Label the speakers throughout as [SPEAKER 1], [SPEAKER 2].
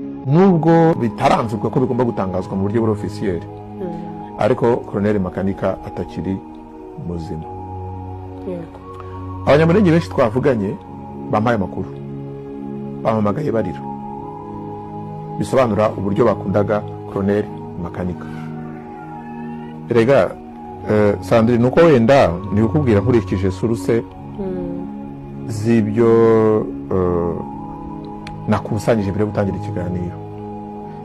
[SPEAKER 1] Nubwo bitaranzurwa ko bigomba gutangazwa mu buryo buri officiel, ariko Colonel Makanika atakiri muzima. Abanyamurenge benshi twavuganye bampaye amakuru, bampamagaye barira, bisobanura uburyo bakundaga Colonel Makanika. Erega Sandrine, nuko wenda ni kukubwira nkurikije source z'ibyo nakusanyije mbere yo gutangira ikiganiro,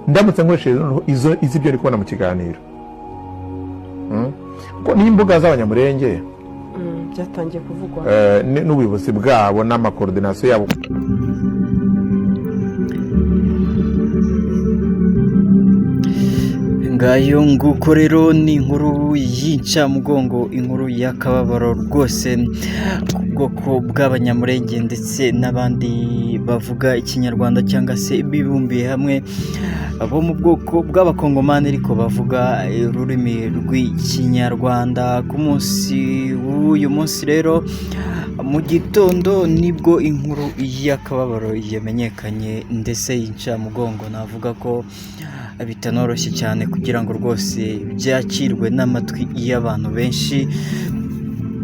[SPEAKER 1] ndamutse nkoresheje noneho izo iz'ibyo ndi kubona mu kiganiro. Kuko n'imbuga z'Abanyamurenge
[SPEAKER 2] Byatangiye kuvugwa.
[SPEAKER 1] N'ubuyobozi bwabo n'ama coordination yabo.
[SPEAKER 3] Ngayo nguko rero, ni inkuru y'incamugongo, inkuru y'akababaro rwose ku bwoko bw'Abanyamurenge ndetse n'abandi bavuga Ikinyarwanda cyangwa se bibumbiye hamwe bo mu bwoko bw'Abakongomani ariko bavuga ururimi rw'Ikinyarwanda. Ku munsi w'uyu munsi rero mu gitondo nibwo inkuru y'akababaro yamenyekanye, ndetse y'incamugongo. Navuga ko bitanoroshye cyane kugira ngo rwose byakirwe n'amatwi y'abantu benshi.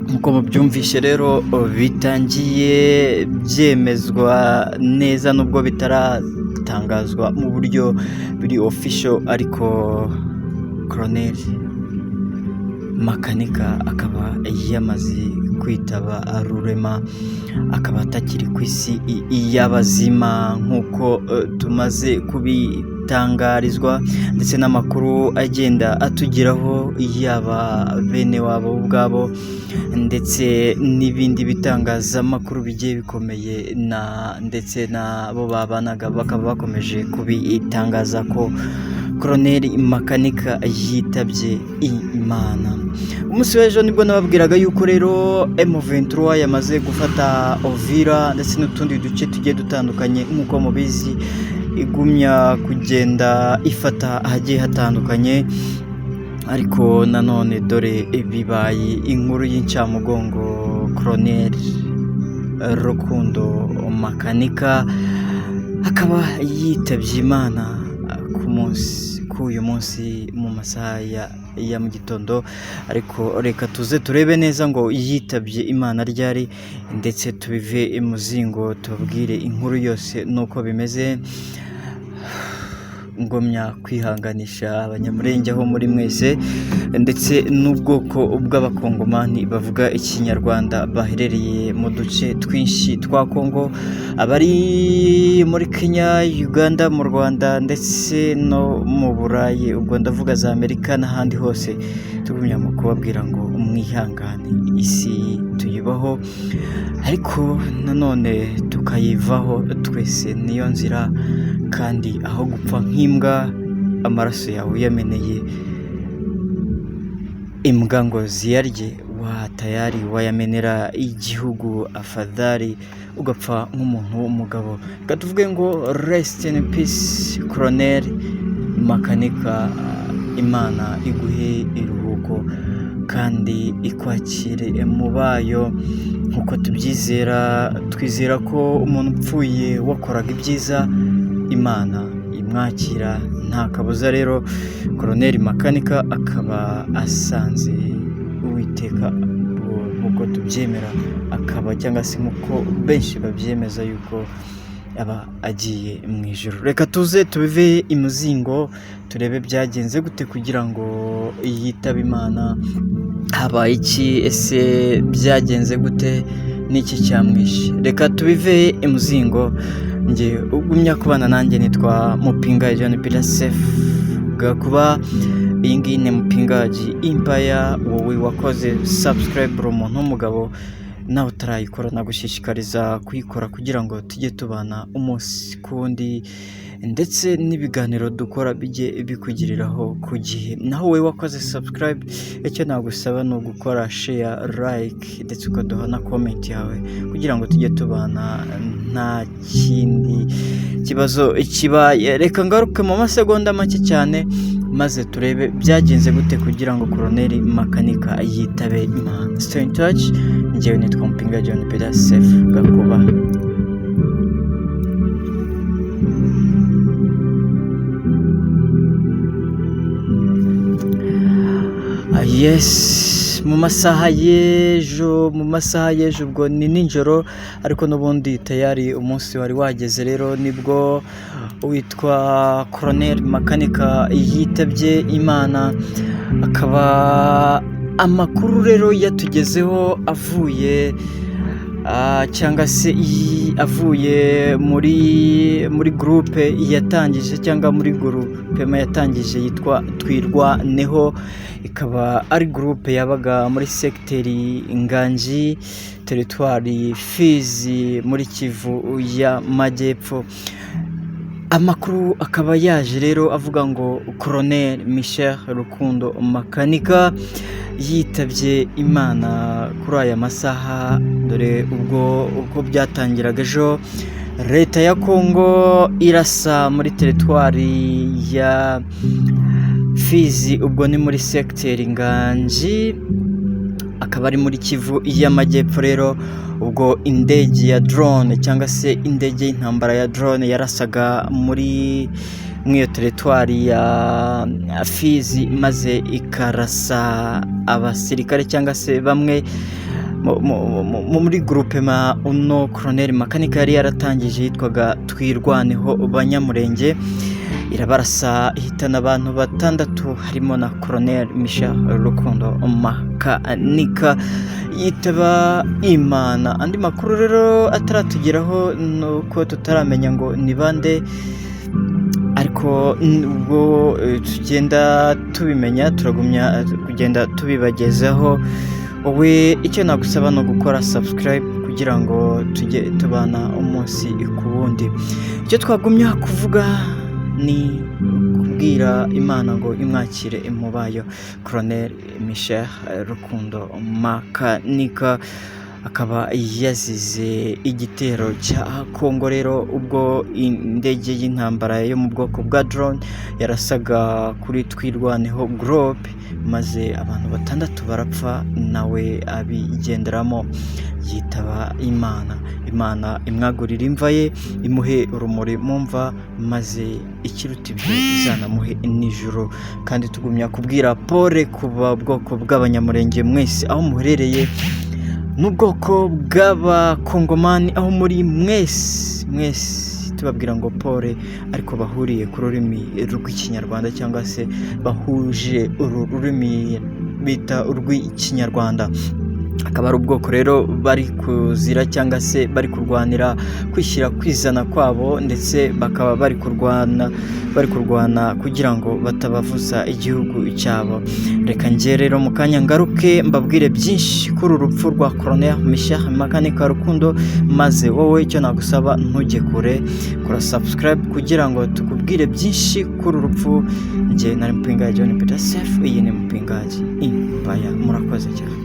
[SPEAKER 3] Nk'uko mubyumvishe rero, bitangiye byemezwa neza nubwo bitaratangazwa mu buryo buri official, ariko Colonel Makanika akaba yamaze kwitaba Rurema, akaba atakiri ku isi y'abazima nk'uko tumaze kubitangarizwa ndetse n'amakuru agenda atugeraho, yaba bene wabo ubwabo ndetse n'ibindi bitangazamakuru bigiye bikomeye na ndetse n'abo babanaga, bakaba bakomeje kubitangaza ko Colonel Makanika yitabye Imana. Umunsi w'ejo nibwo nababwiraga yuko rero M23 yamaze gufata Uvira ndetse n'utundi duce tugiye dutandukanye. Nk'uko mubizi, igumya kugenda ifata ahagiye hatandukanye, ariko nanone dore bibaye inkuru y'incamugongo. Colonel Rukundo Makanika akaba yitabye Imana ku munsi k'uyu munsi mu masaha ya mu gitondo. Ariko reka tuze turebe neza ngo yitabye Imana ryari, ndetse tubive imuzingo tubabwire inkuru yose nuko bimeze. Ngomya kwihanganisha Abanyamurenge aho muri mwese ndetse n'ubwoko bw'Abakongomani bavuga Ikinyarwanda baherereye mu duce twinshi twa Kongo, abari muri Kenya, Uganda, mu Rwanda ndetse no mu Burayi, ubwo ndavuga za Amerika n'ahandi hose. Tugumya mu kubabwira ngo mwihangane, isi tuyibaho ariko nanone tukayivaho twese, niyo nzira. Kandi aho gupfa nk'imbwa amaraso yawe uyameneye imbwa ngo ziyarye, wa tayari wayamenera igihugu, afadhali ugapfa nk'umuntu w'umugabo. Reka tuvuge ngo rest in peace, Colonel Makanika. Imana iguhe iruhuko kandi ikwakire mu bayo nk'uko tubyizera. Twizera ko umuntu upfuye wakoraga ibyiza, Imana imwakira nta kabuza. Rero Colonel Makanika akaba asanze Uwiteka nk'uko tubyemera, akaba cyangwa se nk'uko benshi babyemeza yuko aba agiye mu ijoro. Reka tuze tubive imuzingo, turebe byagenze gute kugira ngo yitabe Imana. Habaye iki? Ese byagenze gute? N'iki cyamwishe? Reka tubive imuzingo. Njye ugumya kubana nanjye nitwa Mupinga John Peter Sef Gakuba. Iyi ngiyi ni Mupingaji Empire. Wowe wakoze subscribe, uri umuntu w'umugabo. Nawe utarayikora, nagushishikariza kuyikora kugira ngo tujye tubana umunsi ku wundi, ndetse n'ibiganiro dukora bijye bikugiriraho ku gihe. Naho wowe wakoze subscribe, icyo nagusaba ni ugukora share, like, ndetse ukaduha na comment yawe kugira ngo tujye tubana nta kindi kibazo kibaye. Reka ngaruke mu masegonda make cyane maze turebe byagenze gute kugira ngo Colonel Makanika yitabe Imana. Stay in touch. Njyewe nitwa Mpinga John Peter Sef Gakuba. Yes, mu masaha y'ejo, mu masaha y'ejo, ubwo ni nijoro, ariko n'ubundi tayari umunsi wari wageze. Rero nibwo witwa Colonel Makanika yitabye Imana. Akaba amakuru rero yatugezeho avuye cyangwa se avuye muri groupe yatangije, cyangwa muri groupement yatangije yitwa Twirwaneho, ikaba ari groupe yabaga muri segiteri Nganji, teritwari Fizi, muri Kivu y'Amajyepfo. Amakuru akaba yaje rero avuga ngo Colonel Michel Rukundo Makanika yitabye Imana kuri aya masaha. Dore ubwo uko byatangiraga ejo, leta ya Kongo irasa muri teritwari ya Fizi, ubwo ni muri segiteri Nganji, akaba ari muri Kivu y'Amajyepfo. Rero ubwo indege ya drone, cyangwa se indege y'intambara ya drone, yarasaga muri iyo teritwari ya Fizi, maze ikarasa abasirikare cyangwa se bamwe muri groupement uno Colonel Makanika yari yaratangije yitwaga Twirwaneho Banyamurenge, irabarasa ihitana abantu batandatu, harimo na Colonel Michel Rukundo Makanika yitaba Imana. Andi makuru rero ataratugeraho ni uko tutaramenya ngo ni bande, ariko ubwo tugenda tubimenya turagumya kugenda tubibagezaho. Wowe icyo nagusaba ni ugukora subscribe kugira ngo tujye tubana umunsi ku wundi. Icyo twagumya kuvuga ni kubwira Imana ngo imwakire mu bayo. Colonel Michel Rukundo Makanika akaba yazize igitero cya Kongo rero, ubwo indege y'intambara yo mu bwoko bwa drone yarasaga kuri Twirwaneho group, maze abantu batandatu barapfa, nawe abigenderamo yitaba Imana. Imana imwagurira imva ye, imuhe urumuri mu mva, maze ikiruta ibyo izanamuhe nijoro. Kandi tugumya kubwira pole ku bwoko bw'Abanyamurenge mwese aho muherereye, n'ubwoko bw'Abakongomani aho muri mwese mwese, tubabwira ngo pole, ariko bahuriye ku rurimi rw'Ikinyarwanda, cyangwa se bahuje uru rurimi bita urw'Ikinyarwanda. Akaba ari ubwoko rero bari kuzira, cyangwa se bari kurwanira kwishyira kwizana kwabo, ndetse bakaba bari kurwana kugira ngo batabavuza igihugu cyabo. Reka njye rero mu kanya ngaruke mbabwire byinshi kuri uru rupfu rwa Colonel Michel Makanika Rukundo, maze wowe icyo nagusaba, ntujye kure, kora subscribe kugira ngo tukubwire byinshi kuri uru rupfu. Njye nari Mpingaji John Peter Sef, iyi ni Mpingaji Empire. Murakoze cyane.